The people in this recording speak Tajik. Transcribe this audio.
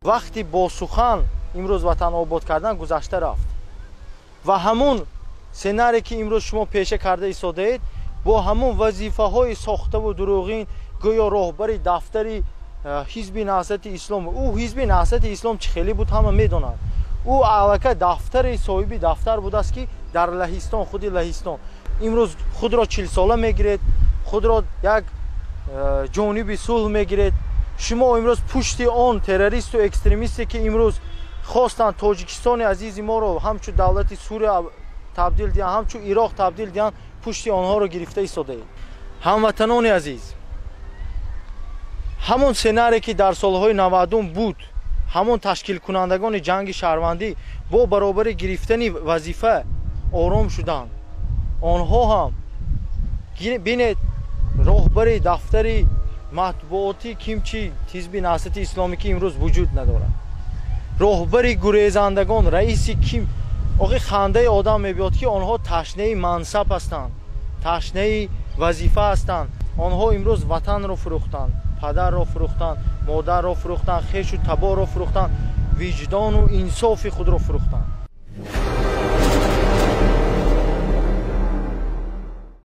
Вақти бо сухан имрӯз ватан обод кардан гузашта рафт ва ҳамун сценарие, ки имрӯз шумо пеша карда истодаед, бо ҳамун вазифаҳои сохтаву дурӯғин, гӯё роҳбари дафтари Ҳизби Наҳзати Ислом. Ӯ Ҳизби Наҳзати Ислом чӣ хеле буд, ҳама медонанд. Ӯ аллакай дафтари соҳиби дафтар будааст, ки дар Лаҳистон, худи Лаҳистон. Имрӯз худро 40-сола мегиред, худро як ҷониби сулҳ мегиред. Шумо имрӯз пушти он террористу экстремисте, ки имрӯз хостанд Тоҷикистони азизи моро ҳамчун давлати Сурия табдил диҳанд, ҳамчун Ироқ табдил диҳанд, пушти онҳоро гирифта истодаед. Ҳамватанони азиз, ҳамон сценарие, ки дар солҳои 90-ум буд, ҳамон ташкилкунандагони ҷанги шаҳрвандӣ бо баробари гирифтани вазифа ором шуданд. Онҳо ҳам, бинед, роҳбари дафтари матбуотӣ кимчи Ҳизби Наҳзати Исломӣ, ки имрӯз вуҷуд надорад, роҳбари гурезандагон, раиси ким. Охи, хандаи одам мебиёд, ки онҳо ташнаи мансаб ҳастанд, ташнаи вазифа ҳастанд. Онҳо имрӯз ватанро фурӯхтанд, падарро фурӯхтанд, модарро фурӯхтанд, хешу таборро фурӯхтанд, виҷдону инсофи худро фурӯхтанд.